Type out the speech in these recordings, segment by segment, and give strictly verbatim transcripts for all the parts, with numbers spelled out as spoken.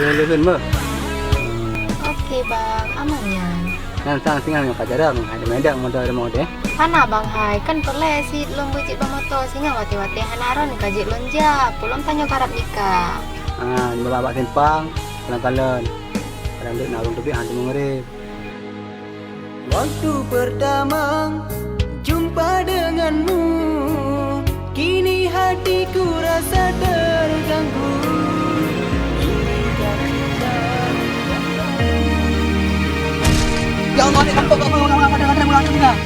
Leuhon meuh. Oke, Bang. Aman nyan. Nyan sang singoh nyang ka jarang, hai meudang moto rumoh deh. Hana, Bang, hai. Kan peureulèe sit lôn beuet cit bak moto, singoh watèe-watèe hana ron ka jeuet lôn jak. Peue lôn tanyoe karab nikah. Ah, bak simpang, kalon-kalon. Kadang deuek na ureueng teubiet han teumeung ureueng. Waktu pertama jumpa denganmu, kini hatiku rasa terganggu. Ya Allah, ni nampak apa orang-orang pada kata pulang tu dah.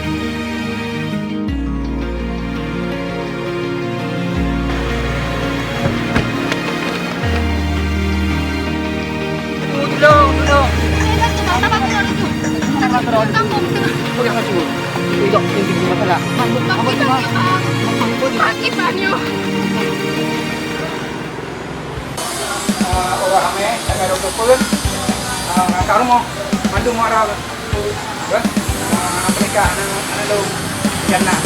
Orang ramai, tak ada apa pun. Ah, kat rumah, mandum orang. Kan? Ah, mereka anak, anak lu. Jannah.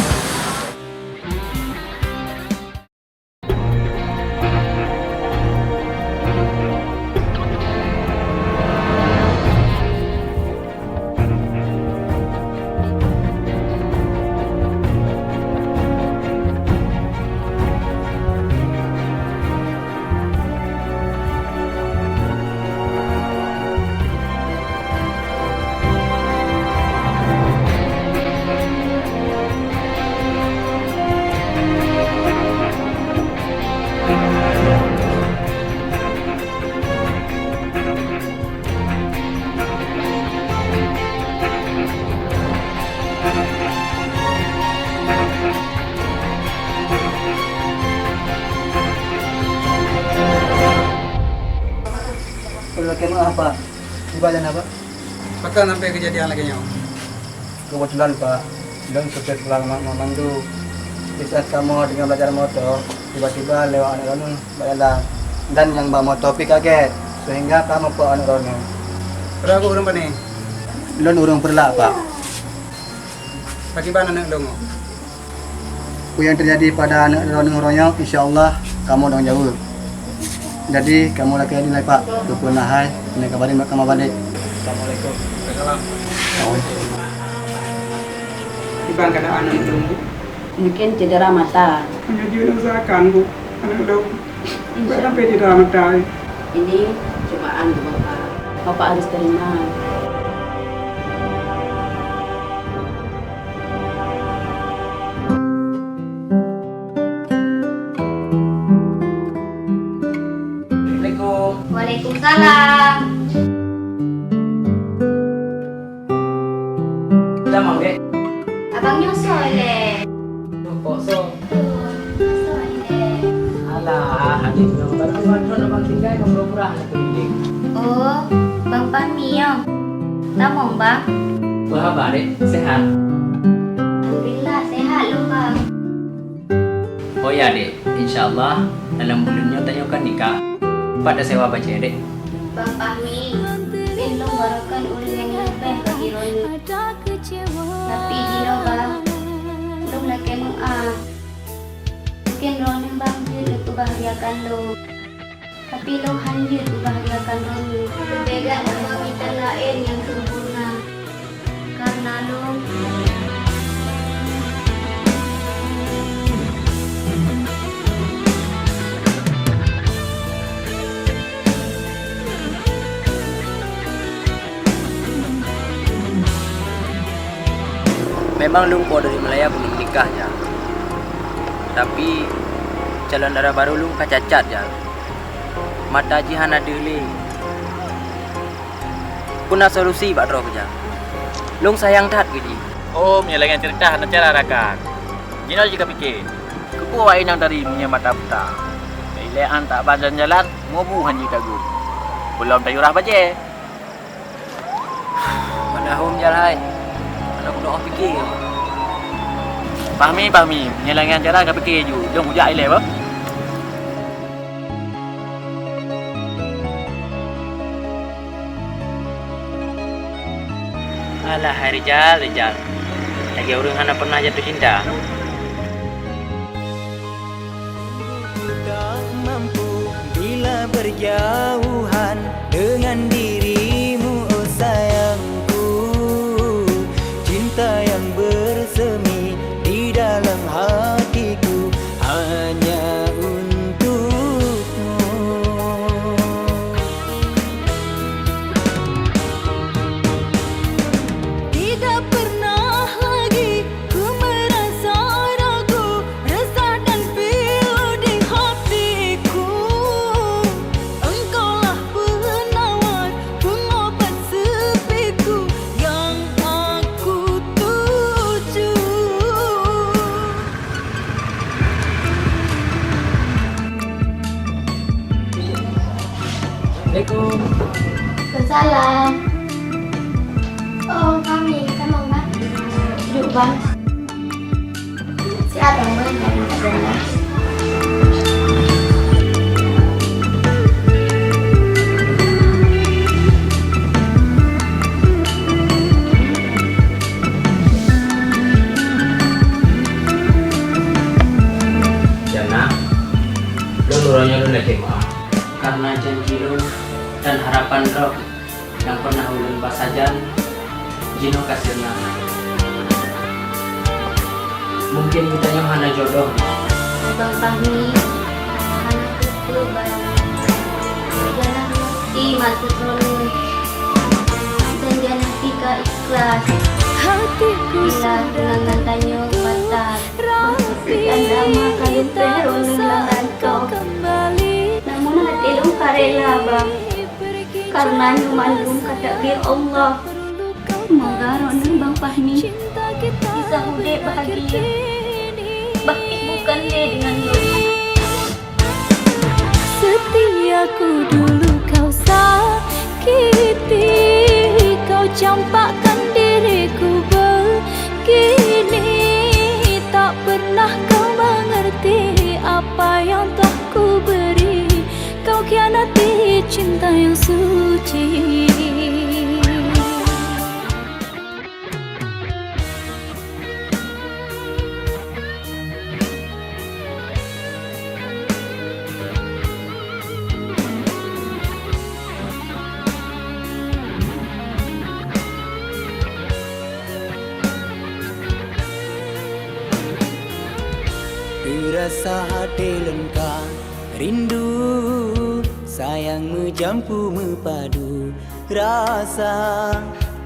Perlu lagi apa? Ibadah apa? Pakon sampai kejadian lagèe nyoe? Keubeutulan, Pak, lôn seupir pulang ma-, ma-, mandu. Di saat kamoe teungoh belajar moto, tiba-tiba lewat aneuk droeneuh bak jalan, dan nyang ba moto pih kagèt, sehingga ka muphom aneuk droeneuh. Padahai ureueng pane? Lôn ureueng Peureulak, Pak. Pakriban aneuk lôn nyoe? Peue nyang teujadi pada aneuk droeneuh uroe nyoe, insya Allah kamoe tanggung jaweueb. Jadi, kamoe lakèe nyoe, Pak, keupeue na hai, keuneuk kabarin bak kamoe balek. Assalamualaikum. Waalaikumsalam. Kiban keuadaan aneuk lôn, Bu? Mungkin cedera mata. Hana jeuet neusakan, Bu, aneuk lôn. Bèk sampai cedera mata. Ini cobaan buat Bapak. Bapak harus terima. Assalamualaikum. Waalaikumsalam. Damang, Dek? Abang nyoe soe ilèe? Nyoe kok soe? Tuh, soe ilèe? Alah, adék nyoe baru keumarin abang tinggai ngon pura-pura hana teubilék. Oh, Bang Fahmi nyoe. Tamong, Bang. Peue haba, Dek? Sehat? Alhamdulillah, sehat lôn, Bang. Oh ya, Dek. Insya Allah, dalam buleuen nyoe tanyoe kan nikah. Pat tasewa bajèe, Dek? Bang Fahmi, ben lôn baroekon ureueng nyang leubeh bagi droeneuh. Tapi jinoe, Bang, lôn lakèe meu'ah. Mungken droeneuh, Bang, jeuet neupeubahagiakan lôn. Tapi lôn hán jeuet peubahgiakan droeneuh. Leubeh gèt ubak mita laén nyang sempurna. Kareuna lôn. Memang lôn po dari Malaya belum nikah, Jang. Tapi calon dara barô lôn ka cacat, Jang. Mata jih hana deuh lé. Peue na solusi bak droe keuh, Jang? Lôn sayang that keu jih. Oh, meunyoe lagèe nyan ceurita hana cara rakan. Jinoe jih kapike. Keupeue awak inong tari meunyoe mata buta? Ilèe an taban jalan-jalan, mubu hana jitaguen. Peulom tayue rhah bajèe. Padahai hom jal hai. Hana kudoh pike. Fahmi, Fahmi, meunyoe lagèe nyan cara kapike ju. Lôn kujak ilèe bah. Alah, hai Rijal, Rijal. Lagèe ureueng hana pernah jatuh cinta. Tak mampu bila berjauhan. Dengan dirimu, oh sayangku, cinta yang bersemi di dalam hatiku hanya untukmu. Tidak pernah lagi ku merasa ragu, resah dan pilu di hatiku. Engkaulah penawar, pengobat sepiku yang aku tuju. Assalamualaikum. Waalaikumsalam. Oh, kami, kamu, Bang? Duduk, Bang. Siap, Bang, Bang. Jannah, lôn uroe nyoe lôn lakèe meu'ah. Karena janji lôn dan harapan droe nyang pernah ulôn ba sajan, jinoe ka sirna. Mungkin geutanyoe hana jodoh. Bang Fahmi, hana keupeue, Bang. Jannah ngerti maksud lôn, dan Jannah pih ka ikhlas. Bila tunangan tanyoe batal, dan lama ka leupah droeneuh lam lakoe. Namun até lôn ka rela, Bang. Karena nyoe mandum ka takdir Allah. Seumoga droeneuh Bang Fahmi bisa udép bahagia, bah pih bukon lé deungon lôn. Setia ku dulu kau sakiti, kau campakkan diriku begini. Tak pernah kau mengerti apa yang telah ku beri. Kau khianati cinta yang suci. Teurasa até lôn ka rindu, sayang meujampu meupadu rasa,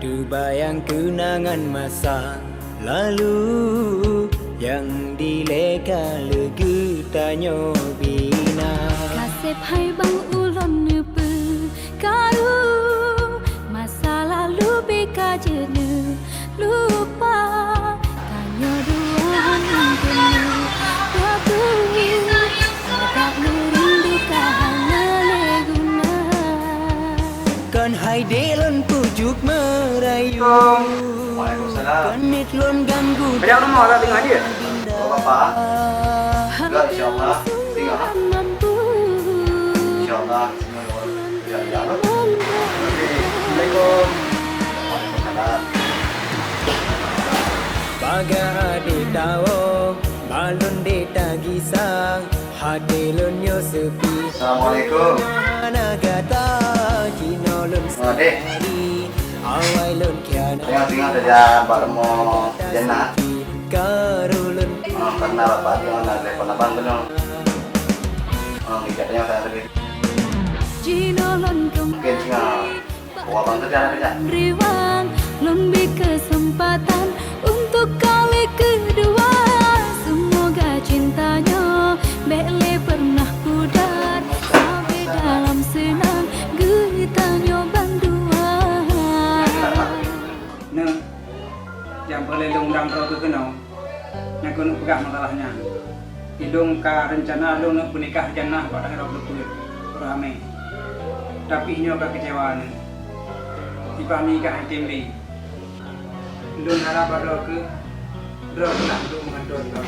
teubayang keunangan masa lalu nyang dilèe ka lé geutanyoe bina. Kaseb hai bang ulôn neupeu karu, masa lalu bika jeuet neuh lupa. Tanyoe dua hana geuneuh bagus, adak meurindu ka hana lé guna. Kon hai dek lôn pujuk meurayu. Waalaikumsalam. Kon miet lôn ganggu. Banyak rumah tak tengah dia? Oh, Bapak. Enggak, insya Allah. Tengah. Insya Allah. Assalamualaikum. Waalaikumsalam. Paga adé tawoe, balon dé tagisa, hati lôn nyoe seupi. Assalamualaikum. Hana gata, jinoe lôn Adé. Sendiri, awai lôn khianat. Tengah-tengah saja bak rumoh Jannah. Karu lôn. Ah, karena bapak dia nak telepon abang tu, no. Ah, kita tengok sana tadi. Jinoe lôn keumbali. Mungkin singa. Wah, bang kerja, kerja. Riwang, lôn bri keuseumpatan untuk kali keudua. Seumoga cinta nyoe bèk lé peureunah pudar. Sabe dalam seunang geutanyoe bandua. Nah. Nyang peureulèe lôn undang droe keuh keunoe, nyang keuneuk peugah masalah nyan. Ilôn ka reuncana lôn neuk peunikah Jannah bak daerah Bleupeuet, Peuramé. Tapi nyoe ka keucewa neuh. Sipah nikah item lé. Lôn harab bak droe keuh, droe keuh nak duek meuhantom droe.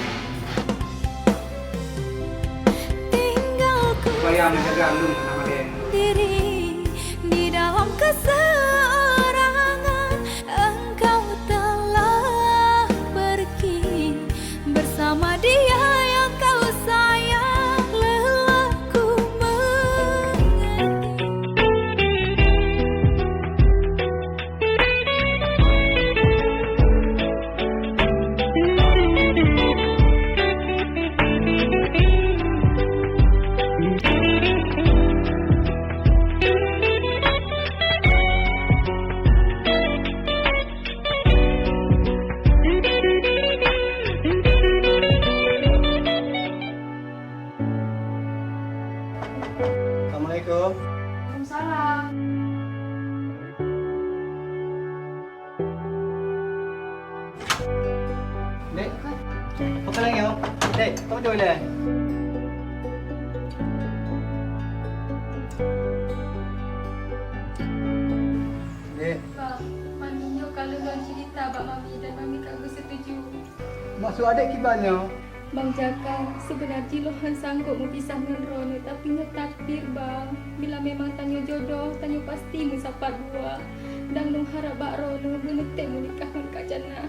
Supaya menjaga lôn hana malèe. Diri di dalam keseorangan. Engkau telah pergi bersama dia yang kau sayang, lelah ku mengerti. Assalamualaikum. Waalaikumsalam. Dek, apa lagi, oh? Dek, apa tu, Dek? Dek. Bang, mami nyoe ka lôn cerita bak mami dan mami ka geuseutuju. Maksud adek kiban nyoe? Bang Jaka, seubeuna jih lôn hana sanggob meupisah ngon droeneuh, tapi nyoe takdir, Bang. Bila memang tanyoe jodoh, tanyoe pasti meusapat dua. Dan lôn harab bak droeneuh beuneutek meunikah ngon Kak Jannah.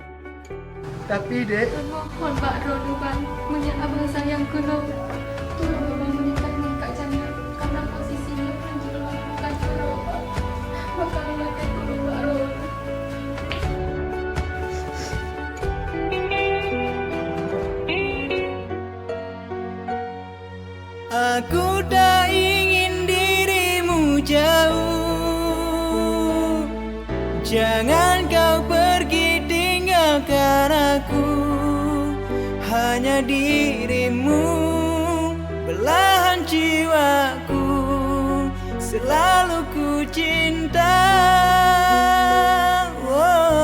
Tapi, Dek, lôn mohon bak droeneuh, Bang, meunyoe Abang sayang keu lôn, tolong Abang meunikah ngon Kak Jannah, karena posisi lôn jih lôn bukan jodoh, Bang. Maka lôn lakèe tolong bak droeneuh. Aku tak ingin dirimu jauh. Jangan kau pergi tinggalkan aku. Hanya dirimu belahan jiwaku. Selalu ku cinta. Oh,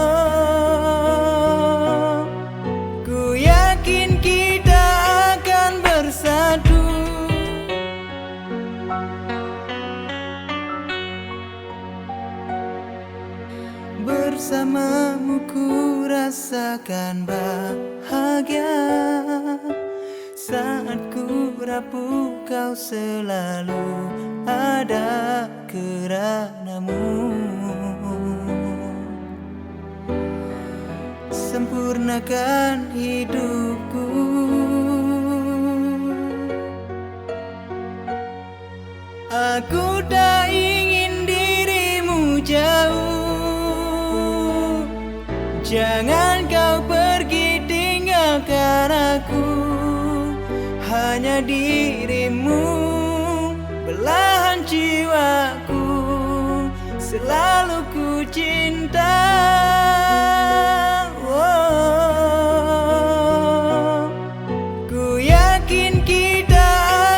ku yakin kita akan bersatu. Bersamamu ku rasakan bahagia. Saat ku rapuh, kau selalu ada kerenamu. Sempurnakan hidupku. Aku tak ingin dirimu jauh. Jangan kau pergi tinggalkan aku. Hanya dirimu belahan jiwaku. Selalu ku cinta. Oh, ku yakin kita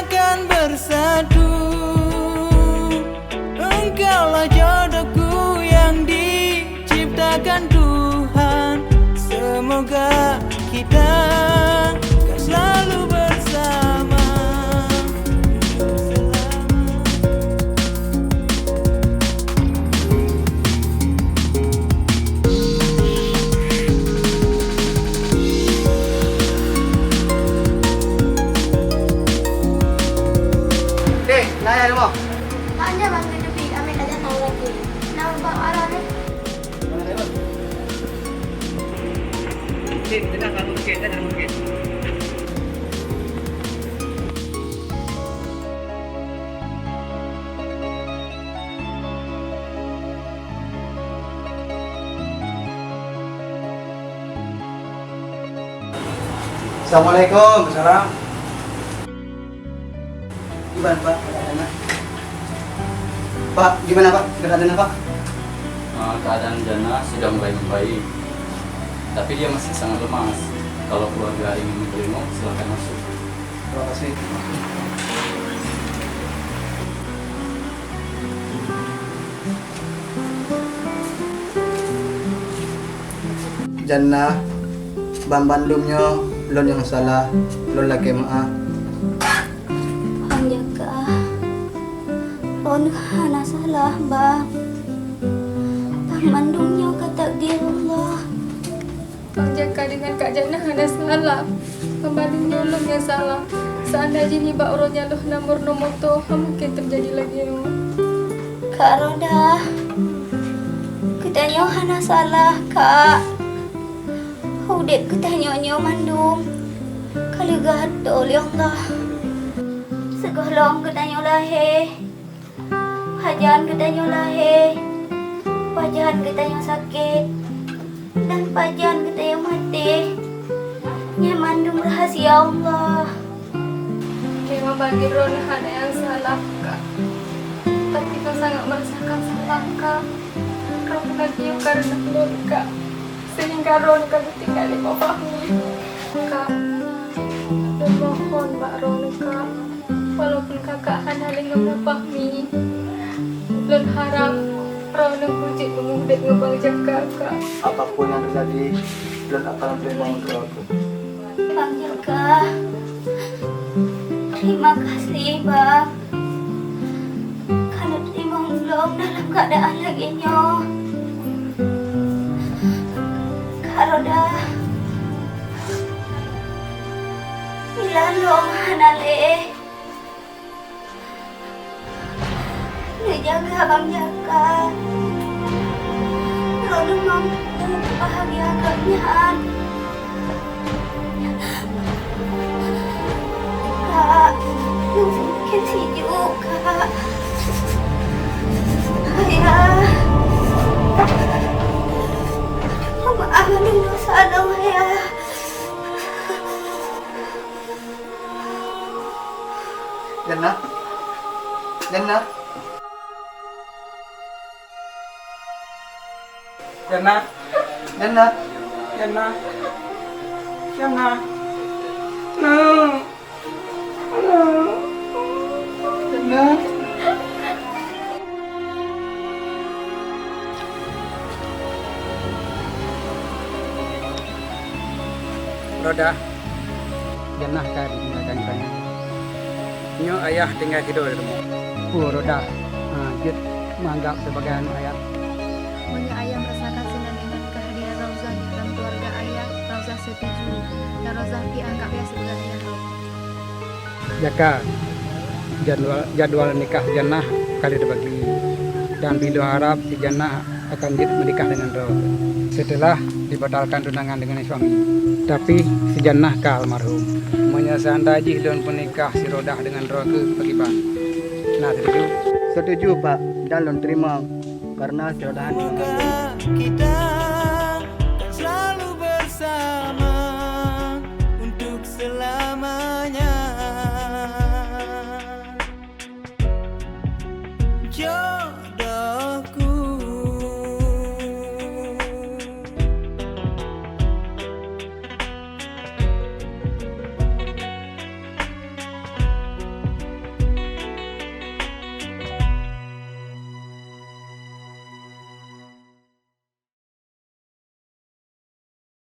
akan bersatu. Engkaulah jodohku yang diciptakan Tuhan. Semoga kita akan selalu bersama. Dek, naya rumoh. Hanya bang ke tepi, kami tak datang lagi. Nama bang arah ni? Assalamualaikum. Salam. Gimana, Pak, keadaannya? Pak, gimana, Pak, keadaannya, Pak? Ah, keadaan Jana sudah mulai membaik, tapi dia masih sangat lemas. Kalau keluarga ingin menjenguk, silakan masuk. Terima kasih. Jannah, banmandum nyoe lôn nyang salah, lôn lakée meuáh. Bang Jaka, lôn hana salah, Bang. Banmandum nyoe ka takdir Allah. Bang Jaka deungon Kak Jannah hana salah. Banmandum nyoe lôn nyang salah. Seandai jih nibak uroe nyan lôn hana meurunoe moto, hana mungken teujadi lagée nyoe. Kak Roda, geutanyoe hana salah, Kak. Udeb geutanyoe nyoe mandum ka leugat lé Allah. Sigohlom geutanyoe lahé, pajan geutanyoe lahé, pajan geutanyoe sakét, dan pajan geutanyoe maté, nyan mandum rahsia Allah. Memang bagi droeneuh hana nyang salah, Kak. Tapi droeneuh sangat merasakan salah, Kak. Droeneuh lagi yue kareuna lôn, Kak. Sehingga droeneuh ka geutinggai lé Bapak Fahmi. Kak, lôn mohon bak droeneuh, Kak. Walaupun kakak hana lé ngon Fahmi, lôn harap droeneuh beujeuet beumuhdét ngon Bang Jaka, Kak. Apapun yang terjadi, lôn akan terima untuk aku. Bang Jaka, terima kasih, Bang. Ka neuteurimong lôn dalam keuadaan lagée nyoe. Kak Roda, bila lôn hana lé, neujaga Bang Jaka. Droeneuh mampu bahagia gobnyan. Kak, lôn seumaken sijuek, Kak. Ayah, meu'ah lôn desya lôn, Ayah. Jannah. Jannah. Jannah. Jannah. Jannah. Jannah. Nak. Nak. Jannah. Roda. Jannah ka ditinggalkan tanyoe. Nyoe ayah tinggai tido di rumoh. Peue Roda, ha, jeuet meuanggab sibagai aneuk ayah? Meunyoe ayah merasakan senang dengan kehadiran Rauzah di dalam keluarga ayah, Rauzah setuju. Dan Rauzah pih anggab ayah sibagai ayah lôn. Jaka, jadwal, jadwal nikah Jannah ka lheueh teubagi. Dan pih lôn harab si Jannah akan jeuet meunikah deungon droe keuh, seuteulah dibatalkan tunangan deungon suami. Tapi, si Jannah ka almarhum. Meunyoe seundai jih lôn peunikah si Rodah deungon droe keuh pakriban? Na setuju? Setuju, Pak, dan lôn teurimong, kareuna si Rodah deungon lôn.